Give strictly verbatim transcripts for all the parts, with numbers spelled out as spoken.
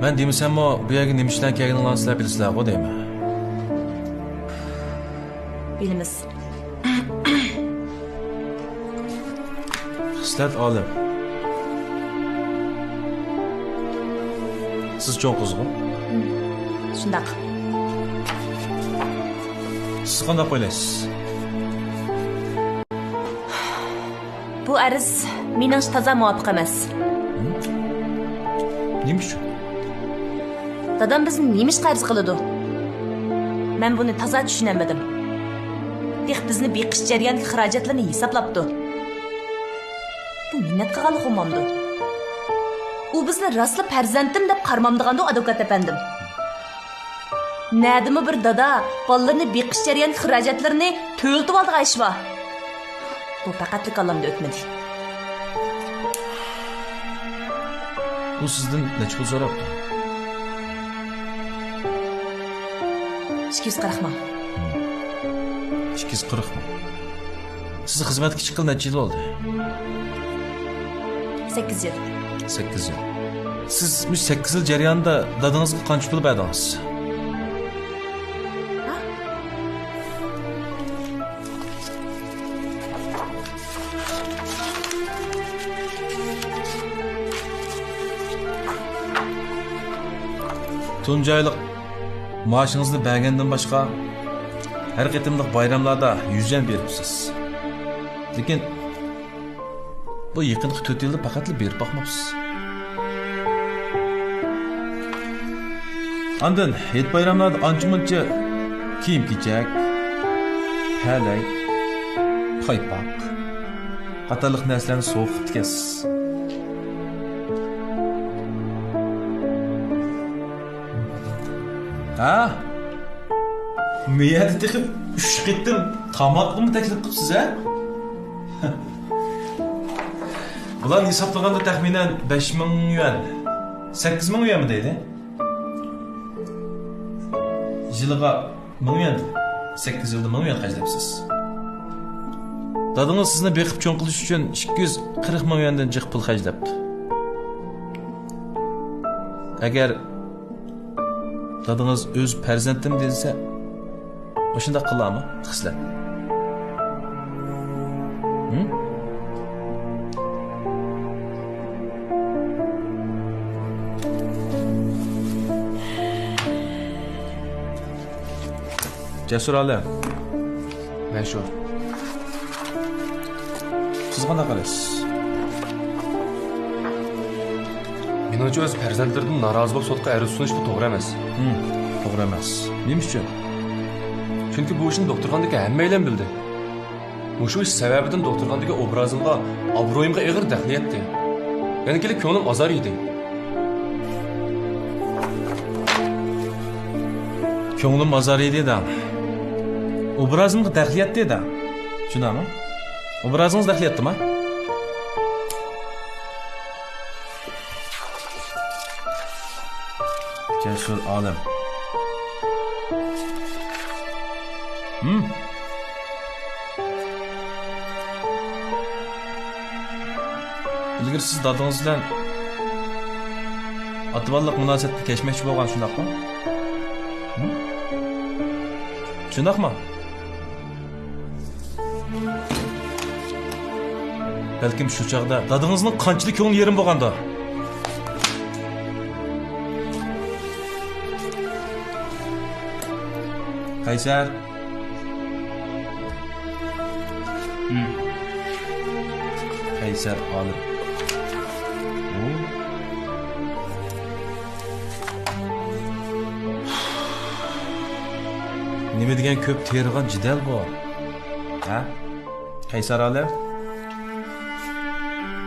مەن دېمىسەممۇ، بۇ يەرگە نېمە ئىش بىلەن كەلگىنىڭلارنى سىلەر بىلىسىلەرغۇ دەيمەن. بىلىمىز. خىسلەت ئالىم. سىز چوڭ قىزغۇ؟ شۇنداق. سىز قانداق ئويلايسىز؟ بۇ ئەرز مېنىڭچە تازا مۇۋاپىق ئەمەس. نېمە ئۈچۈن؟ دادام بىزنى نېمىشقا ئەرز قىلىدۇ؟ مەن بۇنى تازا چۈشىنەلمىدىم. تېخى بىزنى بېقىش جەريانىدىكى خىراجەتلىرىنى ھېسابلاپتۇ. بۇ مىننەت قىلغانلىق بولمامدۇ؟ ئۇ بىزنى راسلا پەرزەنتىم دەپ قارىمامدىغاندۇ، ئادۋوكات ئەپەندىم؟ نەدىمۇ بىر دادا بالىلىرىنى بېقىش جەريانىدىكى خىراجەتلىرىنى تۆلىتىۋالىدىغان ئىش بار. بۇ پەقەتلا كاللامدىن ئۆتمىدى. ئۇ سىزدىن نەچچە پۇل سوراپتۇ؟ ئىككى يۈز قىرىق مىڭ. ئىككى يۈز قىرىق مىڭ. سىز خىزمەتكە چىققىلى نەچچە يىل بولدى؟ سەككىز يىل. سەككىز يىل. سىز مۇشۇ سەككىز يىل جەريانىدا دادىڭىزغا قانچە پۇل بەردىڭىز؟ ھە؟ تۇنجى ئايلىق مائاشىڭىزنى بەرگەندىن باشقا، ھەر قېتىملىق بايراملاردا يۈز يۈەن بېرىپسىز. لېكىن بۇ يېقىنقى تۆت يىلدا پەقەتلا بېرىپ باقماپسىز. ئاندىن ھېيت-بايراملاردا ئانچە-مۇنچە كىيىم-كېچەك، پەلەي، پايپاق قاتارلىق نەرسىلەرنى سوۋغا قىپتىكەنسىز. ھە؟ مۇ يەردە تېخى ئۈچ قېتىم تاماقنىمۇ تەكلىپ قىپسىز، ھە؟ بۇلارنى ھېسابلىغاندا تەخمىنەن بەش مىڭ يۈەن، سەككىز مىڭ يۈەنمۇ دەيلى؟ يىلىغا مىڭ يۈەن، سەككىز يىلدا مىڭ يۈەن خەجلەپسىز. دادىڭىز سىزنى بېقىپ چوڭ قىلىش ئۈچۈن ئىككى يۈز قىرىق مىڭ يۈەندىن جىق پۇل خەجلەپتۇ. ئەگەر دادىڭىز ئۆز پەرزەنتىم دېسە، مۇشۇنداق قىلارمۇ، خىسلەت؟ ھىم؟ جەسۇر ئالىم. مەن شۇ. سىز قانداق قارايسىز؟ مېنىڭچە، ئۆز پەرزەنتلىرىدىن نارازى بولۇپ سوتقا ئەرز سۇنۇش بۇ توغرا ئەمەس. ھىم، توغرا ئەمەس. نېمە ئۈچۈن؟ چۈنكى بۇ ئىشنى دوختۇرخانىدىكى ھەممەيلەن بىلدى. مۇشۇ ئىش سەۋەبىدىن دوختۇرخانىدىكى ئوبرازىمغا، ئابرۇيۇمغا ئېغىر دەخلى يەتتى. يەنە كېلىپ كۆڭلۈم ئازار يېدى. كۆڭلۈم ئازار يېدى دەڭ. ئوبرازىمغا دەخلى يەتتى دەڭ. شۇنداقمۇ؟ ئوبرازىڭىز دەخلى يەتتىما؟ جەسۇر ئالىم. ھىم. ئىلگىرى سىز دادىڭىز بىلەن ئاتا-بالىلىق مۇناسىۋەتنى كەچمەكچى بولغان، شۇنداقمۇ؟ ھىم؟ شۇنداقمۇ؟ بەلكىم شۇ چاغدا دادىڭىزنىڭ قانچىلىك كۆڭلى يېرىم بولغاندۇ؟ قەيسەر. ھىم. قەيسەر ئالىم. ئۇ نېمە دېگەن كۆپ تېرىغان جېدەل بۇ. ھە؟ قەيسەر ئالىم.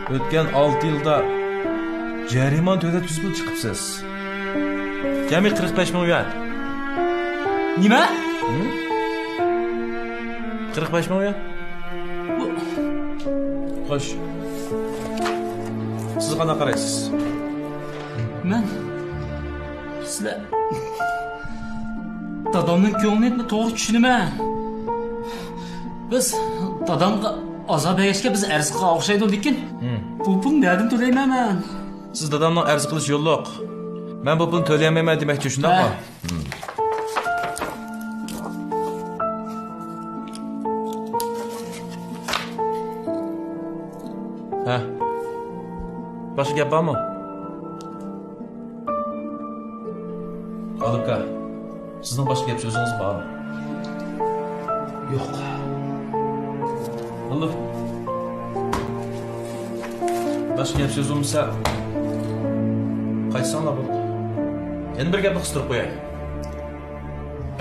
ئۆتكەن ئالتە يىلدا جەرىمانە تۆلەپ تۈزۈپلا چىقىپسىز. جەمئىي قىرىق بەش مىڭ يۈەن. نېمە؟ ھىم؟ قىرىق بەش مىڭ يۈەن. بۇ خوش. سىز قانداق قارايسىز؟ مەن سىلەر دادامنىڭ كۆڭلىنى توغرا چۈشىنىمەن. بىز دادامغا ئازار بەرگەچكە بىز ئەرز قىلغان ئوخشايدۇ، لېكىن ھىم. بۇ پۇلنى نەدىن تۆلەيمەن مەن؟ سىز دادامنىڭ ئەرز قىلىش يوللۇق. مەن بۇ پۇلنى تۆلىيەلمەيمەن دېمەكچى، شۇنداقمۇ؟ ھە. ھە. باشقا گەپ بارمۇ؟ ئالىكا، سىزنىڭ باشقا گەپ سۆزىڭىز بارمۇ؟ يوق. بولدى. باشقا گەپ سۆز بولمىسا، قايتساڭلار بولدى. يەنە بىر گەپنى قىستۇرۇپ قوياي.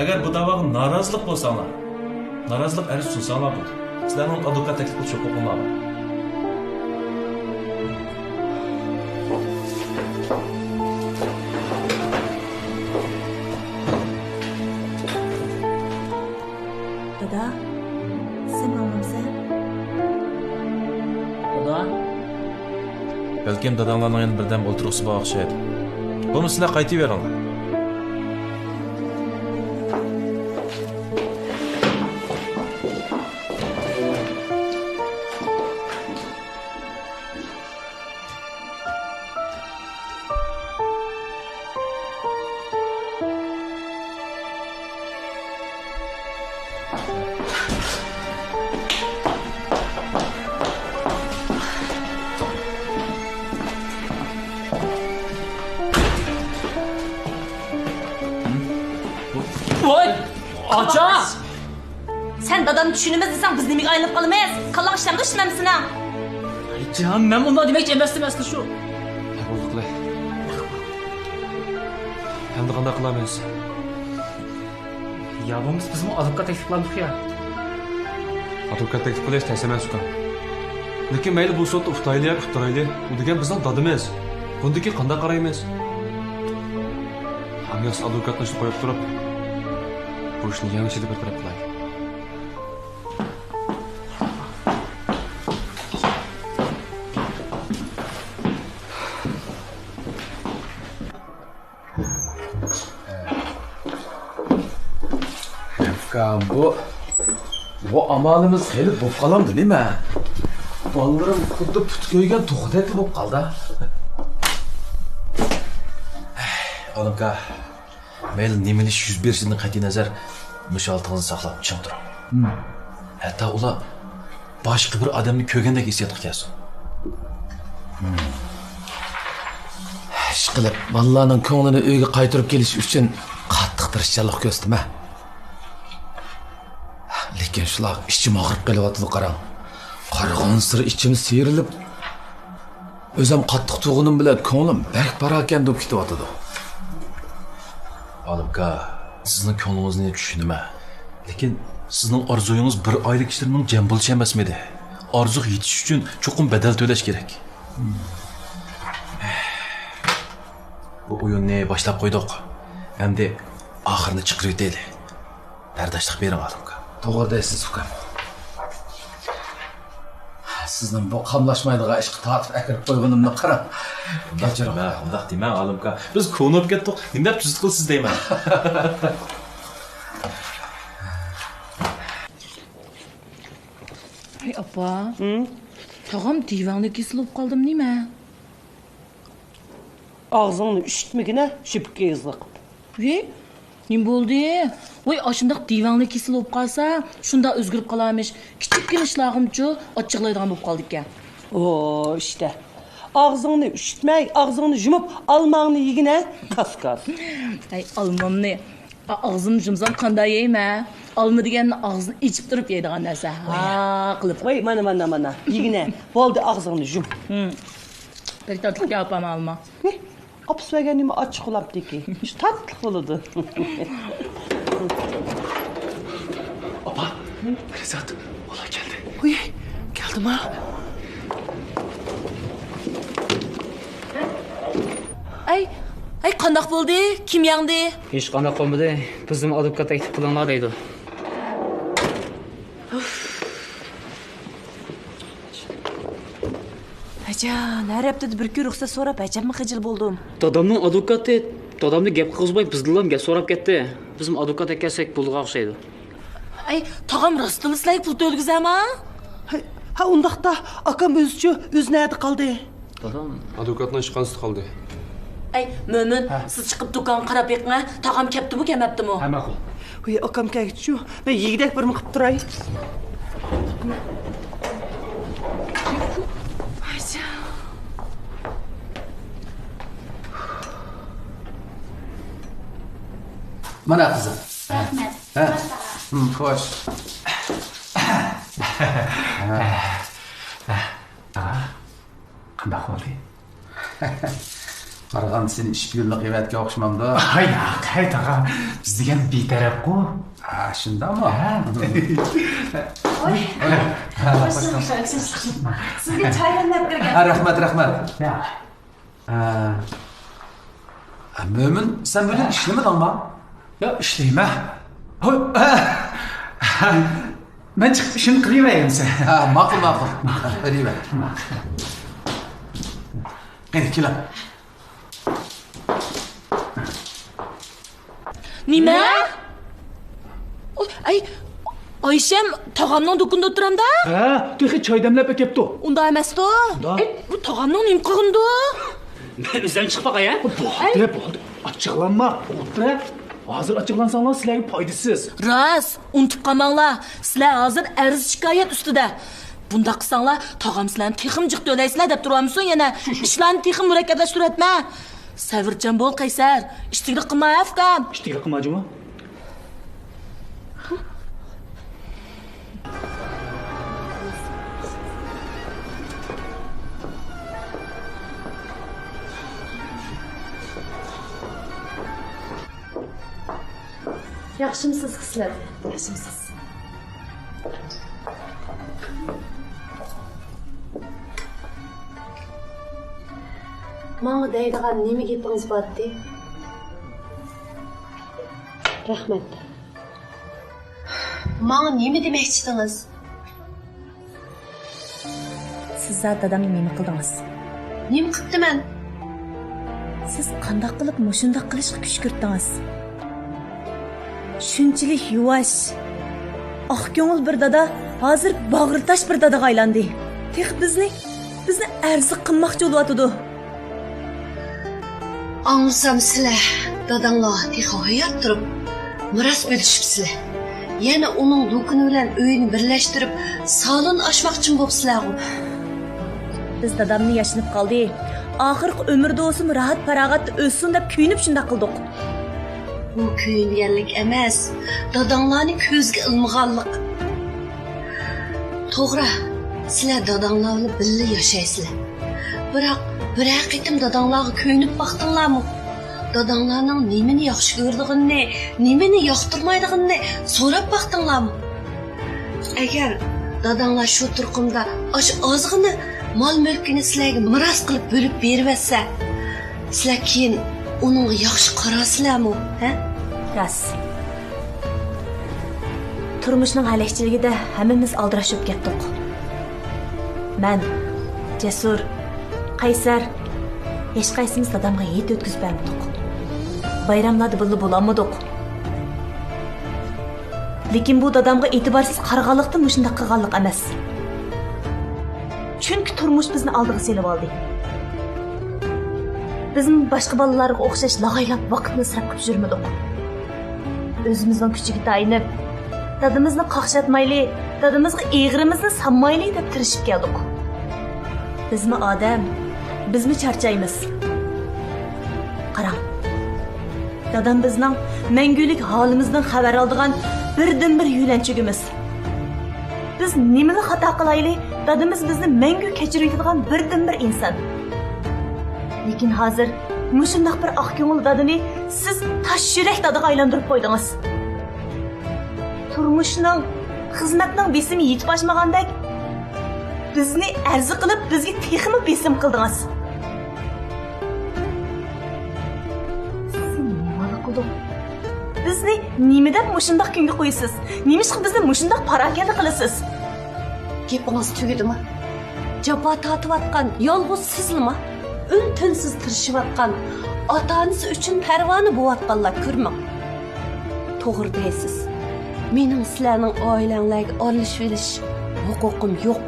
ئەگەر بۇ داۋاغا نارازىلىق بولساڭلار، نارازىلىق ئەرز سۇنساڭلار بولدى. سىلەرنىڭ ئادۋوكات تەكلىپ قىلىش ھوقۇقۇڭلار بار. دادا، سەن ئاڭلامسەن؟ دادا. بەلكىم داداڭلارنىڭ يەنە بىردەم ئولتۇرغۇسى بار ئوخشايدۇ. بولمىسا سىلەر قايتىۋېرىڭلار. ۋاي، ئاچا! سەن دادامنى چۈشىنىمىز دېسەڭ، بىز نېمىگە ئايلىنىپ قالىمىز؟ كاللاڭ ئىشلەمدۇ، ئىشلەمسىنا؟ ئايجان، مەن ئۇنداق دېمەكچى ئەمەستىم ئەسلى شۇ. ھە، بولدى قىلاي. ئەمدى قانداق قىلىمىز؟ يا بولمىسا بىزمۇ ئادۋوكات تەكلىپ قىلايلىق يا. ئادۋوكات تەكلىپ قىلىش تەس ئەمەس، ئۇكام. لېكىن مەيلى بۇ سوتتا ئۇتايلى ياكى ئۇتتۇرايلى، ئۇ دېگەن بىزنىڭ دادىمىز. بۇندىن كېيىن قانداق قارايمىز؟ ھەم ياخشى ئادۋوكاتنى ئىشتا قويۇپ تۇرۇپ، بۇ ئىشنى يېڭىچىدىن بىر تەرەپ قىلايلى. ئۇكام، بۇ، بۇ ئامالىمىز خېلى بولۇپ قالامدۇ نېمە؟ بالىلىرىم خۇددى پۇت كۆيگەن توخۇدەك بولۇپ قالدى. ئالىمكا، مەيلى نېمە ئىش يۈز بېرىشىدىن قەتئىينەزەر، مۇشۇ ھالىتىڭىزنى ساقلاپ چىڭ تۇرۇڭ. ھەتتا ئۇلار باشقا بىر ئادەمنى كۆرگەندەك ھېسسىياتقا كەلسۇن. ئىشقىلىپ، بالىلارنىڭ كۆڭلىنى ئۆيگە قايتۇرۇپ كېلىش ئۈچۈن قاتتىق تىرىشچانلىق كۆرسىتىمەن. لېكىن شۇلار ئىچىم ئاغرىپ قېلىۋاتىدۇ، قاراڭ. قارىغانسېرى ئىچىم سىيرىلىپ، ئۆزۈم قاتتىق تۇرغىنىم بىلەن كۆڭلۈم بەك پاراكەندە بولۇپ كېتىۋاتىدۇ. ئالىمكا، سىزنىڭ كۆڭلىڭىزنى چۈشىنىمەن. لېكىن سىزنىڭ ئارزۇيىڭىز بىر ئائىلە كىشىلىرىنىڭ جەم بولۇشى ئەمەسمىدى؟ ئارزۇغا يېتىش ئۈچۈن چوقۇم بەدەل تۆلەش كېرەك. بۇ ئويۇننى باشلاپ قويدۇق. ئەمدى ئاخىرىنى چىقىرىۋېتەيلى. بەرداشلىق بېرىڭ، ئالىمكا. توغرا دەيسىز، ئۇكام. سىزنىڭ بۇ قاملاشمايدىغان ئىشقا تارتىپ ئەكىرىپ قويغىنىمنى قاراڭ. كەچۈرۈڭ. مەن ئۇنداق دېمەڭ، ئالىمكا. بىز كونا بولۇپ كەتتۇق. نېمە دەپ تۈزۈت قىلىسىز دەيمەن. ھەي، ئاپا. ھىم؟ تاغام دىۋەڭلىك كېسىلى بولۇپ قالدىمۇ نېمە؟ ئاغزىڭنى ئۈشۈتمىگىنە، شۈپكە ئېغىزلىق. ۋىي، نېمە بولدى؟ ۋاي، ئاشۇنداق دىۋەڭلىك كېسىلى بولۇپ قالسا، شۇنداق ئۆزگىرىپ قالارمىش. كىچىككىنە ئىشلارغىمۇچۇ ئاچچىقلايدىغان بولۇپ قالىدىكەن. ئو، ئىشتە. ئاغزىڭنى ئۈشۈتمەي، ئاغزىڭنى يۇمۇپ، ئالماڭنى يېگىنە، كاس-كاس. ھەي، ئالمامنى ئا-، ئاغزىمنى يۇمسام قانداق يەيمەن؟ ئالما دېگەن ئاغزىنى ئېچىپ تۇرۇپ يەيدىغان نەرسە. ھا قىلىپ. ۋاي، مانا، مانا، مانا. يېگىنە. بولدى، ئاغزىڭنى يۇم. ھىم. بەك تاتلىق يا ئاپام ئالما. ۋىي، قاپسا بەرگەن نېمە ئاچچىق بولامتىكى؟ شۇ تاتلىق بولىدۇ. ئاپا، پەرىزات، ئۇلار كەلدى. ۋىي، كەلدىما؟ ئەي، ئەي، قانداق بولدى؟ كىم يەڭدى؟ ھېچقانداق بولمىدى. بىزدىن ئادۋوكات تەكلىپ قىلىڭلار دەيدۇ. ئەجەب، ھەر ھەپتىدە بىر كۈن رۇخسەت سوراپ، ئەجەبمۇ خىجىل بولدۇم. دادامنىڭ ئادۋوكاتى دادامنى گەپ قىلغۇزماي، بىزدىنلا گەپ سوراپ كەتتى. بىزمۇ ئادۋوكات ئەكەلسەك بولىدىغان ئوخشايدۇ. ئەي، تاغام راستتىنلا سىلەرگە پۇل تۆلىگۈزەما؟ ھە، ھە، ئۇنداقتا ئاكام ئۆزىچۇ، ئۆزى نەدە قالدى؟ دادام ئادۋوكاتنىڭ ئىشخانىسىدا قالدى. ئەي، مۆمىن، ھە. سىز چىقىپ دۇكانغا قاراپ بېقىڭ، ھە، تاغام كەپتىمۇ، كەلمەپتىمۇ؟ ھە، ماقۇل. ھوي، ئاكام كەلگۈچىچۇ، مەن يېگۈدەك بىرنى قىپ تۇراي. مانا قىزىم. رەھمەت. ھە. ھىم، خوش. قانداق بولدى؟ قارىغاندا سېنى ئىشىك يوللۇق ئەۋەتكەن ئوخشىمامدۇ؟ ھاي، ياق، ھاي، تاغا. بىز دېگەن بىتەرەپقۇ. ھە، شۇنداقمۇ؟ ھە. ھوي. ھە، خوش كەلدىڭىز. سىزگە چاي تەييارلاپ بەرگەن. ھە، رەھمەت، رەھمەت. يا. ھە. ھە، مۆمىن، سەن بۈگۈن ئىشلىمىدىڭما؟ يا، ئىشلەيمەن. ھوي. مەن چىقىپ ئىشىمنى قىلىۋېرەي ئەمسە. ھە، ماقۇل، ماقۇل. بېرىۋەر. قېنى، كېلىڭ. نېمە؟ ئەي، ئايشەم تاغامنىڭ دۇكىنىدا ئولتۇرامدا؟ ھە، تېخى چاي دەملەپ ئەكەپتۇ. ئۇنداق ئەمەستۇ. ئۇنداق. ئەي، بۇ تاغامنىڭ نېمە قىلغىنىدۇ؟ مەن ئۆزۈم چىقىپ باقاي، ھە؟ بولدى، بولدى. ئاچچىقلانما، ئولتۇر، ھە. ھازىر ئاچچىقلانساڭلار سىلەرگە پايدىسىز. راست، ئۇنتۇپ قالماڭلار. سىلەر ھازىر ئەرز شىكايەت ئۈستىدە. بۇنداق قىلساڭلار، تاغام سىلەرنى تېخىمۇ جىق تۆلەي سىلەر دەپ تۇرۇۋالمىسۇن يەنە. شۇ، شۇ. ئىشلارنى تېخىمۇ مۇرەككەپلەشتۈرۈۋەتمە. سەۋرچان بول، قەيسەر. ئىتتىكلىك قىلما، ھە، ئۇكام. ئىتتىكلىك قىلما، جۇمۇ. ياخشىمسىز، خىسلەت؟ ياخشىمسىز؟ ماڭا دەيدىغان نېمە گېپىڭىز بارتى؟ رەھمەت. ماڭا نېمە دېمەكچىدىڭىز؟ سىز زادى دادامنى نېمە قىلدىڭىز؟ نېمە قىپتىمەن؟ سىز قانداق قىلىپ مۇشۇنداق قىلىشقا كۈشكۈرتتىڭىز؟ شۇنچىلىك يۇۋاش، ئاق كۆڭۈل بىر دادا ھازىر باغرى تاش بىر دادىغا ئايلاندى. تېخى بىزنى، بىزنى ئەرزىق قىلماقچى بولۇۋاتىدۇ. ئاڭلىسام، سىلەر داداڭلار تېخى ھايات تۇرۇپ مىراس بۆلۈشۈپسىلەر. يەنە ئۇنىڭ دۇكىنى بىلەن ئۆيىنى بىرلەشتۈرۈپ، سالون ئاچماقچىمۇ بوپسىلەرغۇ؟ بىز دادامنى ياشىنىپ قالدى، ئاخىرقى ئۆمرىدە بولسىمۇ راھەت-پاراغەتتە ئۆتسۇن دەپ كۆيۈنۈپ شۇنداق قىلدۇق. بۇ كۆيۈنگەنلىك ئەمەس، داداڭلارنى كۆزگە ئىلمىغانلىق. توغرا، سىلەر داداڭلار بىلەن بىللە ياشايسىلەر. بىراق، بىرەر قېتىم داداڭلارغا كۆيۈنۈپ باقتىڭلارمۇ؟ داداڭلارنىڭ نېمىنى ياخشى كۆرىدىغىنىنى، نېمىنى ياقتۇرمايدىغىنىنى سوراپ باقتىڭلارمۇ؟ ئەگەر داداڭلار شۇ تۇرقۇمدا ئاشۇ ئازغىنە مال-مۈلكىنى سىلەرگە مىراس قىلىپ بۆلۈپ بېرىۋەتسە، سىلەر كېيىن ئۇنىڭغا ياخشى قارارسىلەرمۇ، ھە؟ راست. تۇرمۇشنىڭ ھەلەكچىلىكىدە ھەممىمىز ئالدىراش بولۇپ كەتتۇق. مەن، جەسۇر، قەيسەر، ھېچقايسىمىز دادامغا ھېيت ئۆتكۈزۈپ بەرمىدۇق. بايراملاردا بىللە بولالمىدۇق. لېكىن بۇ دادامغا ئېتىبارسىز قارىغانلىقتىن مۇشۇنداق قىلغانلىق ئەمەس. چۈنكى تۇرمۇش بىزنى ئالدىغا سېلىۋالدى. بىزمۇ باشقا بالىلارغا ئوخشاش لاغايلاپ ۋاقىتنى ئىسراپ قىلىپ يۈرمىدۇق. ئۆزىمىزنىڭ كۈچىگە تايىنىپ، دادىمىزنى قاقشاتمايلى، دادىمىزغا ئېغىرىمىزنى سالمايلى دەپ تىرىشىپ كەلدۇق. بىزمۇ ئادەم، بىزمۇ چارچايمىز. قاراڭ، دادام بىزنىڭ مەڭگۈلۈك ھالىمىزدىن خەۋەر ئالىدىغان بىردىنبىر يۆلەنچۈكىمىز. بىز نېمىلا خاتا قىلايلى، دادىمىز بىزنى مەڭگۈ كەچۈرۈۋېتىدىغان بىردىنبىر ئىنسان. لېكىن ھازىر مۇشۇنداق بىر ئاق كۆڭۈل دادىنى سىز تاش يۈرەك دادىغا ئايلاندۇرۇپ قويدىڭىز. تۇرمۇشنىڭ، خىزمەتنىڭ بېسىمى يېتىپ ئاشمىغاندەك، بىزنى ئەرزىق قىلىپ، بىزگە تېخىمۇ بېسىم قىلدىڭىز. سىز نېمىلا قىلدۇق؟ بىزنى نېمە دەپ مۇشۇنداق كۈنگە قويىسىز؟ نېمىشقا بىزنى مۇشۇنداق پاراكەندە قىلىسىز؟ گېپىڭىز تۈگىدىمۇ؟ جاپا تارتىۋاتقان يالغۇز سىزلىما؟ ئۈن-تىنسىز تىرىشىۋاتقان، ئاتا-ئانىسى ئۈچۈن پەرۋانە بوۋاتقانلار كۆرمەڭ. توغرا دەيسىز. مېنىڭ سىلەرنىڭ ئائىلەڭلەرگە ئارىلىشىۋېلىش ھوقۇقۇم يوق.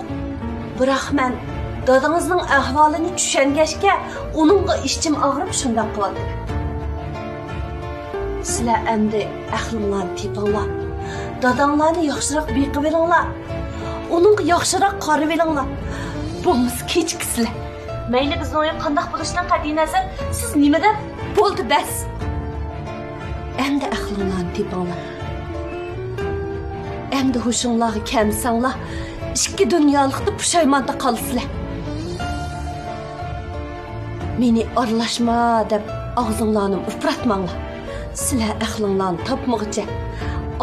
بىراق مەن دادىڭىزنىڭ ئەھۋالىنى چۈشەنگەچكە، ئۇنىڭغا ئىچىم ئاغرىپ شۇنداق قىلاتتىم. سىلەر ئەمدى ئەقلىڭلارنى تېپىڭلار. داداڭلارنى ياخشىراق بېقىۋېلىڭلار. ئۇنىڭغا ياخشىراق قارىۋېلىڭلار. بولمىسا كېچىكىسىلەر. مەيلى، بىزنىڭ ئۆي قانداق بولۇشىدىن قەتئىينەزەر، سىز نېمە دەپ؟ بولدى، بەس! ئەمدى ئەقلىڭلارنى تېپىڭلار. ئەمدى ھوشۇڭلارغا كەلمىسەڭلار، ئىككى دۇنيالىقتا پۇشايماندا قالىسىلەر. مېنى ئارىلاشما دەپ ئاغزىڭلارنىمۇ ئۇپراتماڭلار. سىلەر ئەقلىڭلارنى تاپمىغۇچە،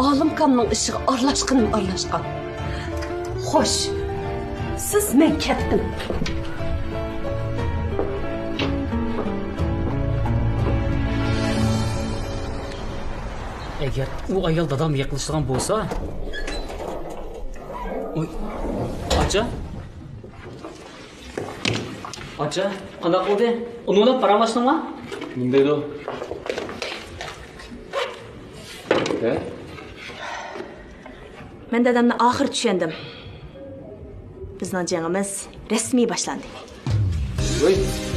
ئالىمكامنىڭ ئىشىغا ئارىلاشقىنىم ئارىلاشقان. خوش، سىز، مەن كەتتىم. ئەگەر ئۇ ئايال دادامغا يېقىنلىشىدىغان بولسا. ئۇي، ئاچا. ئاچا، قانداق بولدى؟ ئۇنىڭ بىلەن پاراڭلاشتىڭما؟ نېمە دەيدۇ؟ ھە؟ مەن دادامنى ئاخىرى چۈشەندىم. بىزنىڭ جېڭىمىز رەسمىي باشلاندى. ۋاي.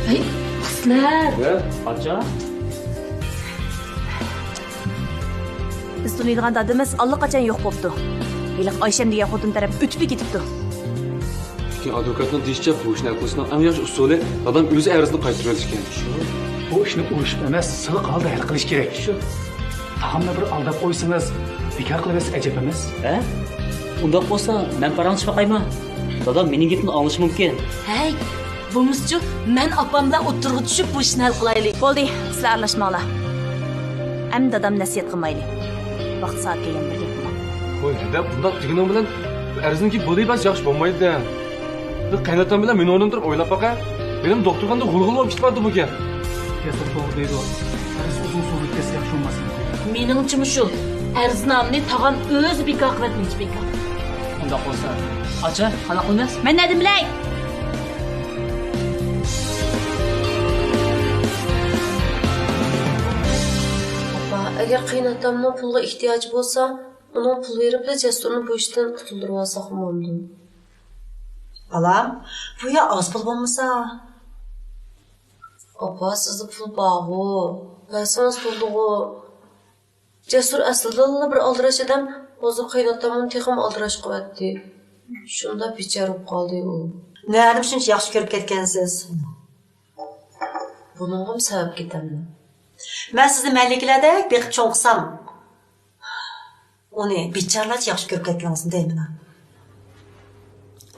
ھەي، قىسمەت. ۋە، ئاچا. بىز تونۇيدىغان دادىمىز ئاللىقاچان يوق بوپتۇ. ھېلىقى ئايشەم دېگەن خوتۇن تەرەپ ئۆتۈپلا كېتىپتۇ. لېكىن ئادۋوكاتنىڭ دېيىشىچە، بۇ ئىشنى ھەل قىلىشنىڭ ئەڭ ياخشى ئۇسۇلى دادام ئۆزى ئەرزنى قايتۇرۇۋېلىش ئىكەن. بۇ ئىشنى ئۇرۇشۇپ ئەمەس، سىلىق ھالدا ھەل قىلىش كېرەك. شۇ. تاغامنى بىر ئالداپ قويسىڭىز، نىكاھ قىلىۋەتسە ئەجەب ئەمەس. ھە؟ ئۇنداق بولسا، مەن پاراڭلىشىپ باقايمۇ؟ دادام مېنىڭ گېپىمنى ئاڭلىشى مۇمكىن. ھەي، بولمىسىچۇ، مەن ئاپام بىلەن ئوتتۇرىغا چۈشۈپ، بۇ ئىشنى ھەل قىلايلى. بولدى، سىلەر ئارىلاشماڭلار. ئەمدى دادام نەسىھەت قىلمايلى. ۋاقتى سائەت كەلگەندە بىر گەپ قىلماق. ۋاي، ھەدە، بۇنداق دېگىنىڭ بىلەن ئەرزنىڭكى بولۇۋەرسە ياخشى بولمايدۇ-دە. بىر قېيىنئاتام بىلەن مېنىڭ ئورنۇمدا تۇرۇپ ئويلاپ باقە. مېنىڭ دوختۇرخانىدا غۇلغۇلا بولۇپ كېتىۋاتىدۇ بۇ گەپ. ياسىر توغرا دەيدۇ. ئەرز ئۇزۇن سوزۇلۇپ كەتسە ياخشى بولماسمىكىن؟ مېنىڭچىمۇ شۇ. ئەرزنامىنى تاغام ئۆزى بىكار قىلىۋەتمىگۈچە بىكار. ئۇنداق بولسا، ئاچا، قانداق قىلىمىز؟ مەن نەدىن بىلەي؟ ئاپا، ئەگەر قېيىنئاتامنىڭ پۇلغا ئېھتىياجى بولسا، ئۇنىڭ پۇل بېرىپلا جەسۇرنى بۇ ئىشتىن قۇتۇلدۇرۇۋالساقمۇ بولىدۇ. بالام، بۇ يا ئاز پۇل بولمىسا؟ ئاپا، سىزدە پۇل بارغۇ، بەرسىڭىز بولىدىغۇ. جەسۇر ئەسلىدىنلا بىر ئالدىراش ئادەم، ھازىر قېيىنئاتامنى تېخىمۇ ئالدىراش قىلىۋەتتى. شۇنداق بىچارە بولۇپ قالدى ئۇ. نەدىمۇ شۇنچە ياخشى كۆرۈپ كەتكەنسىز؟ بۇنىڭغىمۇ سەۋەب كېتەمدۇ؟ مەن سىزنى مەلىكىلەردەك بېقىپ چوڭ قىلسام، ئۇنى بىچارىلارچە ياخشى كۆرۈپ كەتكىنىڭىزنى دەيمەن.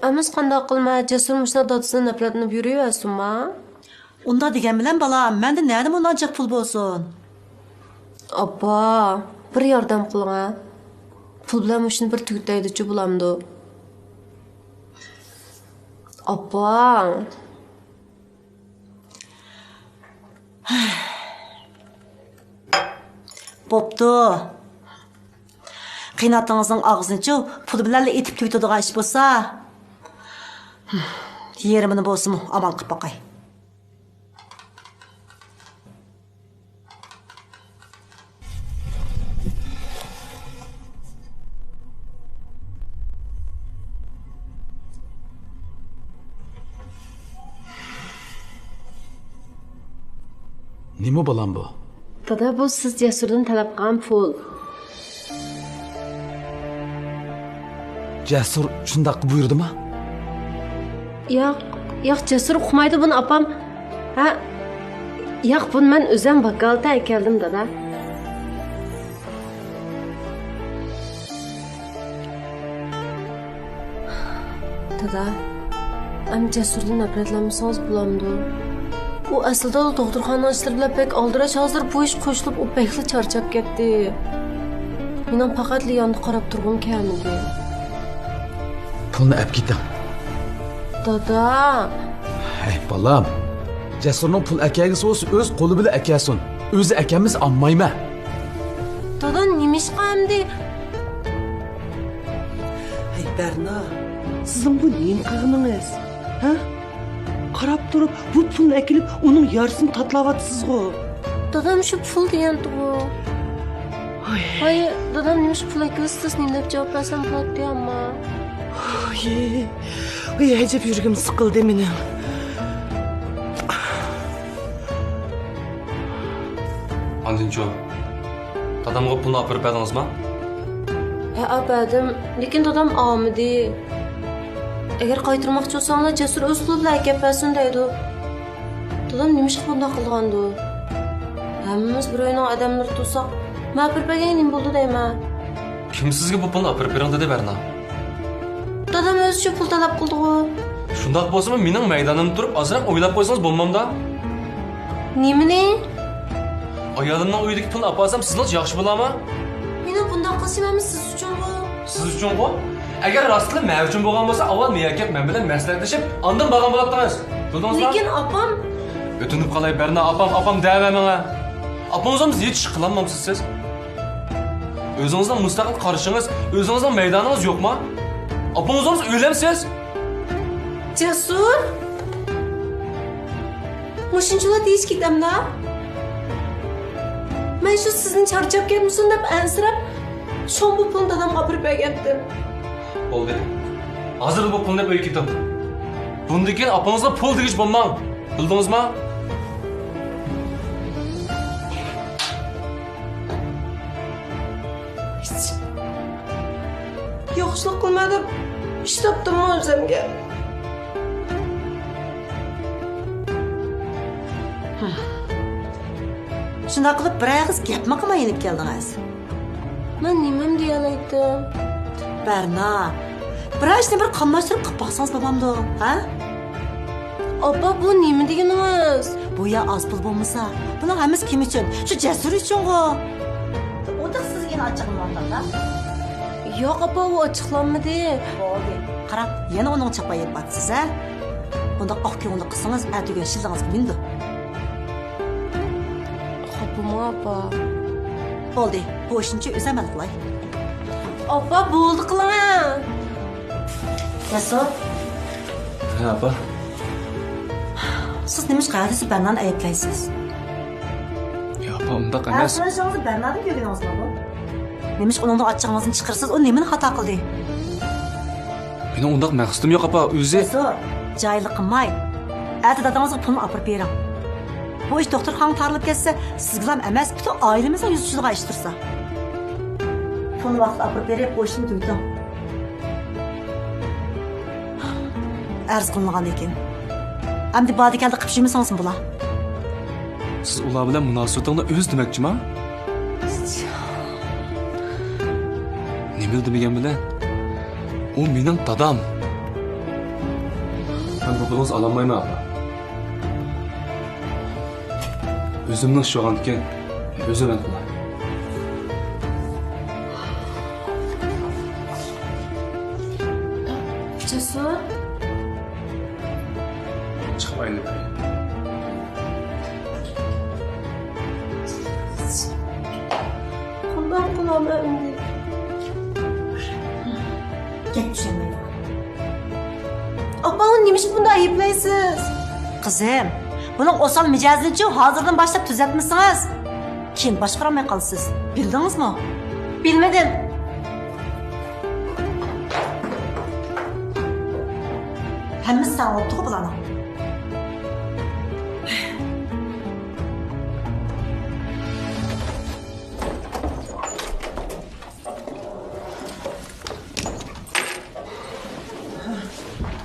ئەمىسە قانداق قىلىمەن؟ جەسۇر مۇشۇنداق دادىسىدىن نەپرەتلىنىپ يۈرۈۋەرسۇنما؟ ئۇنداق دېگەن بىلەن، بالام، مەندە نەدىن ئۇنداق جىق پۇل بولسۇن؟ ئاپا، بىر ياردەم قىلىڭە. پۇل بىلەن مۇشۇنى بىر تۈگىتەيلىچۇ بولامدۇ؟ ئاپا. بوپتۇ. قېيىنئاتىڭىزنىڭ ئاغزىنىچۇ پۇل بىلەنلا ئېتىپ تۈگىتىدىغان ئىش بولسا، يېرىمىنى بولسىمۇ ئامال قىلىپ باقاي. نېمە بالام بۇ؟ دادا، بۇ سىز جەسۇردىن تەلەپ قىلغان پۇل. جەسۇر شۇنداق بۇيرۇدىما؟ ياق، ياق، جەسۇر ئۇقمايدۇ بۇنى ئاپام. ھە؟ ياق، بۇنى مەن ئۆزۈم ۋاكالىتەن ئەكەلدىم، دادا. دادا، ئەمدى جەسۇردىن نەپرەتلەنمىسىڭىز بولامدۇ؟ ئۇ ئەسلىدىلا دوختۇرخانا ئىشلىرى بىلەن بەك ئالدىراش، ھازىر بۇ ئىش قوشۇلۇپ ئۇ بەكلا چارچاپ كەتتى. مېنىڭ پەقەتلا ياندا قاراپ تۇرغۇم كەلمىدى. پۇلنى ئەپ كېتىڭ. دادا! ھەي، بالام. جەسۇرنىڭ پۇل ئەكەلگۈسى بولسا ئۆز قولى بىلەن ئەكەلسۇن. ئۆزى ئەكەلمىسە ئالمايمەن. دادا، نېمىشقا ئەمدى؟ ھەي، بەرنا، سىزنىڭ بۇ نېمە قىلغىنىڭىز؟ ھە؟ قاراپ تۇرۇپ، بۇ پۇلنى ئەكېلىپ، ئۇنىڭ يارىسىنى تاتىلاۋاتىسىزغۇ؟ دادام شۇ پۇل دېگەنتىغۇ. ھاي. ھاي، دادام نېمىشقا پۇل ئەكېلىسىز، نېمە دەپ جاۋاب بەرسەم بولاتتى ئەمما؟ ھاي. ۋىي، ئەجەب يۈرىكىم سىقىلدى مېنىڭ. ئاندىنچۇ، دادامغا پۇلنى ئاپىرىپ بەردىڭىزما؟ ھە، ئاپەردىم. لېكىن دادام ئالمىدى. ئەگەر قايتۇرماقچى بولساڭلار، جەسۇر ئۆز قولى بىلەن ئەكەپ بەرسۇن دەيدۇ. دادام نېمىشقا بۇنداق قىلغاندۇ؟ ھەممىمىز بىر ئۆينىڭ ئادەملىرى تۇرساق، مەن ئاپىرىپ بەرگەن نېمە بولدى دەيمەن. كىم سىزگە بۇ پۇلنى ئاپىرىپ بېرىڭ دېدى، بەرنا؟ دادام ئۆزىچە پۇل تەلەپ قىلدىغۇ. شۇنداق بولسىمۇ، مېنىڭ مەيدانىمدا تۇرۇپ ئازراق ئويلاپ قويسىڭىز بولمامدا؟ نېمىنى؟ ئايالىمنىڭ ئۆيىدىكى پۇلنى ئاپارسام، سىزنىڭچە ياخشى بولامۇ؟ مېنىڭ بۇنداق قىلىشىم ھەممىسى سىز ئۈچۈنغۇ. سىز ئۈچۈنغۇ؟ ئەگەر راستلا مەن ئۈچۈن بولغان بولسا، ئاۋۋال مېڭەپ كەپ مەن بىلەن مەسلىھەتلىشىپ، ئاندىن بارغان بولاتتىڭىز. بىلدىڭىزمۇ؟ لېكىن ئاپام. ئۆتۈنۈپ قالاي، بەرنا، ئاپام، ئاپام دەۋەرمەڭ ھە. ئاپىڭىزغا ھېچ ئىش قىلالمامسىز سىز؟ ئۆزىڭىزنىڭ مۇستەقىل قارىشىڭىز، ئۆزىڭىزنىڭ مەيدانىڭىز يوقما؟ ئاپىڭىزغا ئۆيلەمسىز؟ جەسۇر! مۇشۇنچىلا دېيىش كېتەمدا؟ مەن شۇ سىزنى چارچاپ كەتمىسۇن دەپ ئەنسىرەپ، شۇڭا بۇ پۇلنى دادامغا ئاپىرىپ بەرگەنتىم. بولدى. ھازىرلا بۇ پۇلنى ئېلىپ ئۆيگە كېتىڭ. بۇندىن كېيىن ئاپىڭىزغا پۇل دېگۈچى بولماڭ. بىلدىڭىزما؟ ياخشىلىق قىلما دەپ ئىش تاپتىممۇ ئۆزۈمگە؟ شۇنداق قىلىپ بىر ئېغىز گەپمۇ قىلماي يېنىپ كەلدىڭىز. مەن نېمەم دېيەلەيتتىم؟ بەرنا، بىرەر ئىشنى بىر قاملاشتۇرۇپ قىلىپ باقسىڭىز بولمامدۇ، ھە؟ ئاپا، بۇ نېمە دېگىنىڭىز؟ بۇ يا ئاز پۇل بولمىسا، بۇنىڭ ھەممىسى كىم ئۈچۈن؟ شۇ جەسۇر ئۈچۈنغۇ. ئۇ تېخى سىزگە يەنە ئاچچىقلىنىۋاتامدا؟ ياق، ئاپا، ئۇ ئاچچىقلانمىدى. بولدى، قاراپ، يەنە ئۇنىڭ چاپان يېپىۋاتىسىز، ھە؟ ئۇنداق ئاق كۆڭۈللۈك قىلسىڭىز، ئەتىگۈن شىللىڭىزغا مىنىدۇ. خاپىمۇ، ئاپا؟ بولدى، بۇ ئىشنى ئۆزۈم ھەل قىلاي. ئاپا، بولدى قىلىڭە. جەسۇر. ھە، ئاپا. سىز نېمىشقا ھەدىسى بەرنانى ئەيىبلەيسىز؟ يا، ئاپا، ئۇنداق ئەمەس. ئەسلى بەرنادىن كۆرگىنىڭىزمۇ بۇ؟ نېمىشقا ئۇنىڭدىن ئاچچىقىڭىزنى چىقىرىسىز؟ ئۇ نېمىنى خاتا قىلدى؟ مېنىڭ ئۇنداق مەقسىتىم يوق، ئاپا، ئۆزى. جەسۇر، جاھىللىق قىلماي. ئەتە دادىڭىزغا پۇلنى ئاپىرىپ بېرىڭ. بۇ ئىش دوختۇرخانىغا تارىلىپ كەتسە، سىزگىلا ئەمەس، پۈتۈن ئائىلىمىزنىڭ يۈزى چۈشىدىغان ئىش تۇرسا. پۇلنى ۋاقتىدا ئاپىرىپ بېرىپ، بۇ ئىشنى تۈگىتىڭ. ئەرز قىلىنغاندىكىن، ئەمدى باردى-كەلدى قىلىپ يۈرمىسىڭىزمۇ بولا. سىز ئۇلار بىلەن مۇناسىۋىتىڭلار ئۈز دېمەكچىما؟ نېمىلا دېمىگەن بىلەن، ئۇ مېنىڭ دادام. مەن بۇ پۇلىڭىزنى ئالالمايمەن، ئاپا. ئۆزۈمنىڭ ئىشى بولغاندىكىن، ئۆزۈم ھەل قىلاي. جەسۇر. چىقىپ ئايلىنىپ كىرەي. قانداق قىلىمەن ئەمدى؟ گەپ چۈشەنمەيدىغان. ئاپا، ئۇنى نېمىشقا بۇنداق ئەيىبلەيسىز؟ قىزىم، بۇنىڭ ئوسال مىجەزىنىچۇ ھازىردىن باشلاپ تۈزەتمىسىڭىز، كېيىن باشقۇرالماي قالىسىز. بىلدىڭىزمۇ؟ بىلمىدىم. ھەممىسى ساڭا بوپتىغۇ بۇلارنىڭ.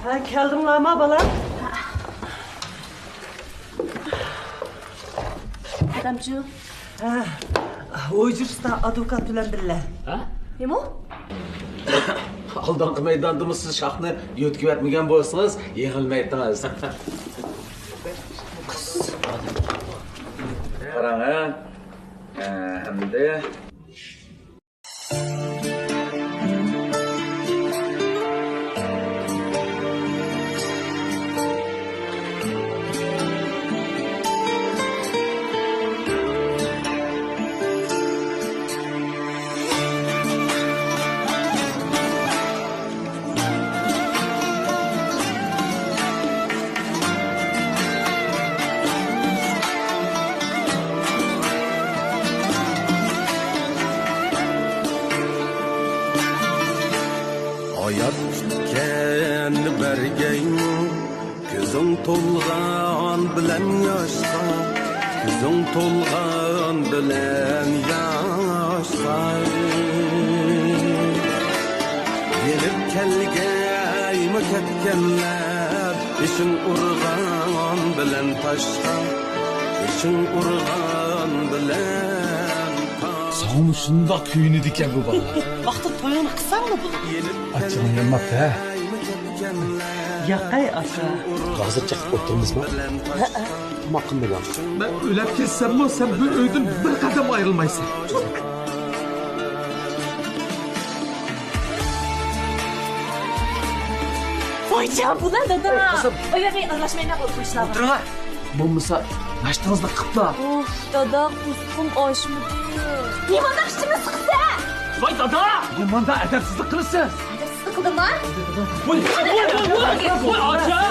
ھە، كەلدىڭلارما، بالام؟ دادامجۇ. ھە، ھۇجرىسىدا ئادۋوكات بىلەن بىللە. ھە؟ نېمە؟ ئالدىنقى مەيداندىمۇ سىز شاخنى يۆتكىۋەتمىگەن بولسىڭىز، يېڭىلمەيتتىڭىز. قاراڭ، ھە؟ ھە، ئەمدى. بەرگەيمۇ كۆزۈڭ تولغان بىلەن ياشقا، كۆزۈڭ تولغان بىلەن ياشقا. يېنىپ كەلگەيمۇ كەتكەنلەر، بېشىڭ ئۇرغان بىلەن تاشقا، بېشىڭ ئۇرغان بىلەن تاشقا. ساڭىمۇ شۇنداق كۆيۈنىدىكەن بۇ بالىلار. ۋاقتىدا تويۇڭنى قىلساڭلا بولىدۇ. ئاچچىقىڭ يانماپتۇ ھە؟ ياقەي ئاكا. ھازىر چېقىپ ئولتۇرىمىزمۇ؟ ھەئە. تاماق قىلمىدىڭ. مەن ئۆلۈپ كەتسەممۇ، سەن بۇ ئۆيدىن بىر قەدەم ئايرىلمايسەن. ۋايجان، بۇلار دادا. ئاي، قىزىم. ئۇ يەرگە ئارىلاشمايلا بولۇپ قويۇشلار. ئولتۇرۇڭا. بولمىسا، ناشتىڭىزنى قىپلا. ئۇف، دادا، قورسىقىم ئاچمىدى. نېمانداق ئىچىمنى سىقىسەن؟ ۋاي دادا! نېمانداق ئەدەپسىزلىك قىلىسىز؟ ئەدەپسىزلىك قىلدىمما؟ ۋاي، ۋاي، ۋاي، ۋاي، ۋاي، ئاچا!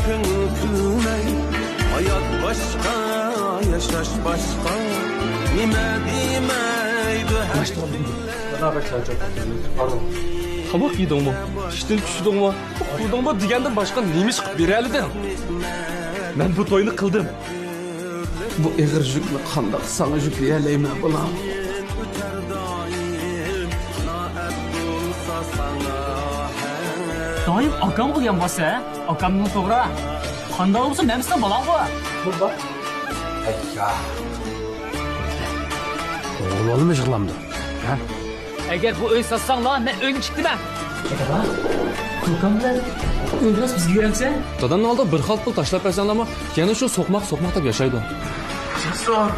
كۆڭۈل كۈلمەي، ھايات باشقا، ياشاش باشقا. نېمە دېمەيدۇ ھەر كۈن. دادا، بەك چارچاپ كەتتىم. تاماق يېدىڭمۇ؟ ئىشتىن چۈشتۈڭمۇ؟ ئۇخلىدىڭمۇ دېگەندىن باشقا نېمە ئىش قىلىپ بېرەلىدىڭ؟ مەن بۇ توينى قىلدىم. بۇ ئېغىر يۈكنى قانداق ساڭا يۈكلىيەلەيمەن، بالام؟ دائىم ئاكامغا يانباسسەن، ھە؟ ئاكامنىڭ توغرا. قانداق بولسا مەن سېنىڭ بالاڭغۇ. بۇ بار. ئەييا. ئوغۇل بالىمۇ يىغلامدۇ؟ ھە؟ ئەگەر بۇ ئۆي ساتساڭلار، مەن ئۆينى تىكتىمەن. دادا، كوكام بىلەن ئۆينى بىزگە بېرەمسەن؟ دادامنىڭ ئالدىغا بىر خالتا پۇل تاشلاپ بەرسەڭلارمۇ، يەنە شۇ سوقماق، سوقماق دەپ ياشايدۇ. جەسۇر!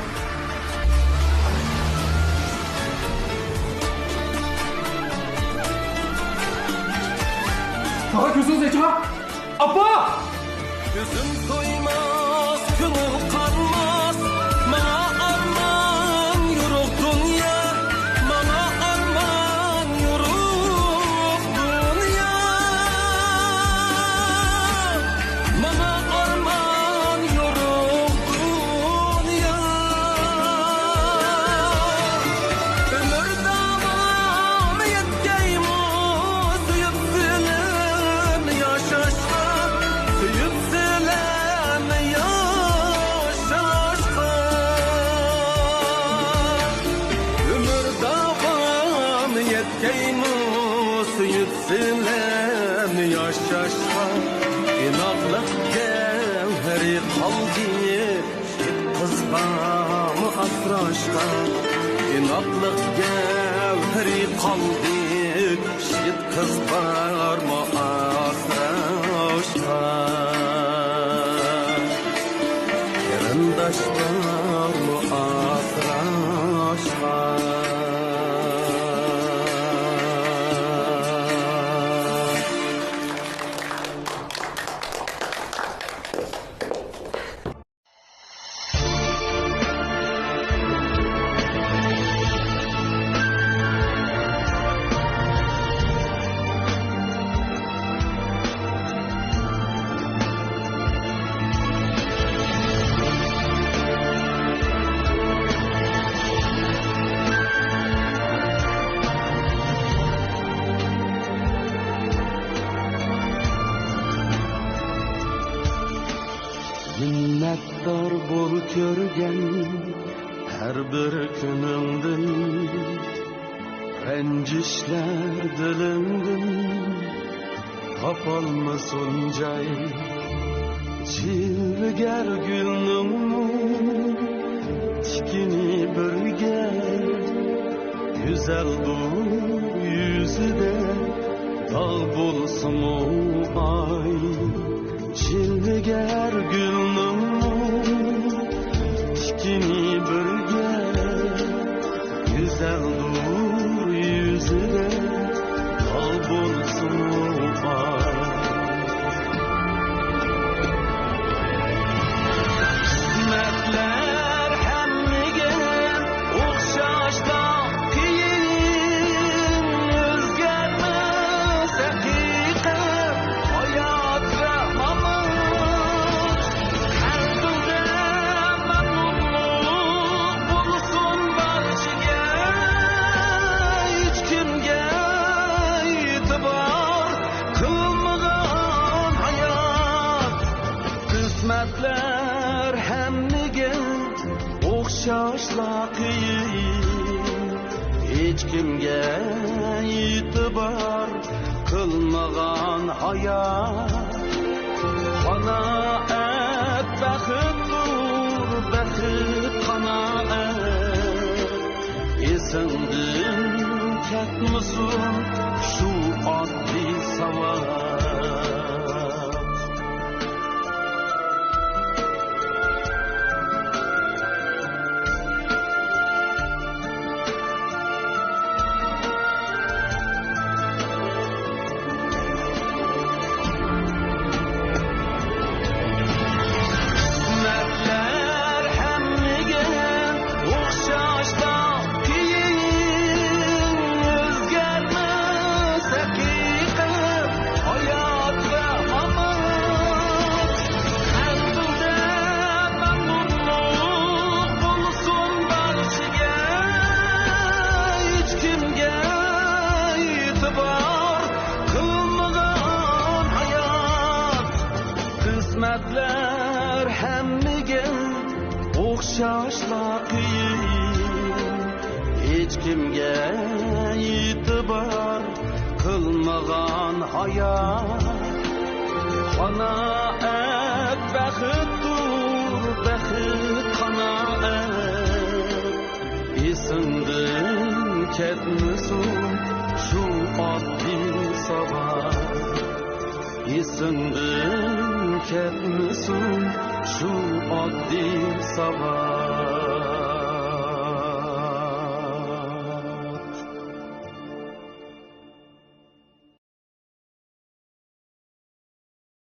دادا، كۆزىڭىزنى ئېچىڭا! ئاپا! كۆزۈم تويماس، كۆڭۈل قانماس، ماڭا ئارمان يورۇق دۇنيا، ماڭا ئارمان يورۇق دۇنيا، ماڭا ئارمان يورۇق دۇنيا. ئۆمۈر داۋامى يەتكەيمۇ سۆيۈپ سىلەرنى ياشاشقا، سۆيۈپ سىلەرنى ياشاشقا. ئۆمۈر داۋامى يەتكەيمۇ سۆيۈپ سىلەرنى ياشاشقا. ئىناقلىق گەۋھىرى قالدى يىگىت قىزغىمۇ ئاسراشقا. ئىناقلىق گەۋھىرى قالدى يىگىت قىزغىمۇ ئاسراشقا. قېرىنداشلارمۇ ئاسراشقا. مىننەتدار بول كۆرگەن ھەر بىر كۈنۈڭدىن، رەنجىشلەر دىلىڭدىن تاپالمىسۇن جاي. جىلۋىگەر گۈلنىڭمۇ تىكىنى بىرگە، گۈزەل بۇ يۈزىدە داغ بولسىمۇ ئاي. جىلۋىگەر گۈلنىڭمۇ تىكىنى بىرگە، گۈزەلدۇر يۈزىدە داغ بولسىمۇ بار. قىسمەتلەر ھەممىگە ئوخشاشلا قىيىن، ئۆزگەرمەس ھەقىقەت، ھايات ۋە مامات. قەلبىڭدە مەمنۇنلۇق بولسۇن بارچىگە، ھېچكىمگە ئېتىبار قىلما. ھېچكىمگە ئېتىبار قىلمىغان ھايات، قانائەت بەختتۇر، بەخت قانائەت. ئېسىڭدىن كەتمىسۇن شۇ ئاددىي ساۋات. قىسمەتلەر ھەممىگە ئوخشاشلا قىيىن، ئۆزگەرمەس ھەقىقەت، ھايات ۋە مامات. قەلبىڭدە مەمنۇنلۇق بولسۇن بارچىگە، ھېچكىمگە ئېتىبار قىلمىغان ھايات. قىسمەتلەر ھەممىگە ئوخشاشلا قىيىن، ھېچكىمگە ئېتىبار قىلمىغان ھايات. قانائەت بەختتۇر، بەخت قانائەت. ئېسىڭدىن كەتمىسۇن شۇ ئاددىي ساۋات. ئېسىڭدىن كەتمىسۇن شۇ ئاددىي ساۋات.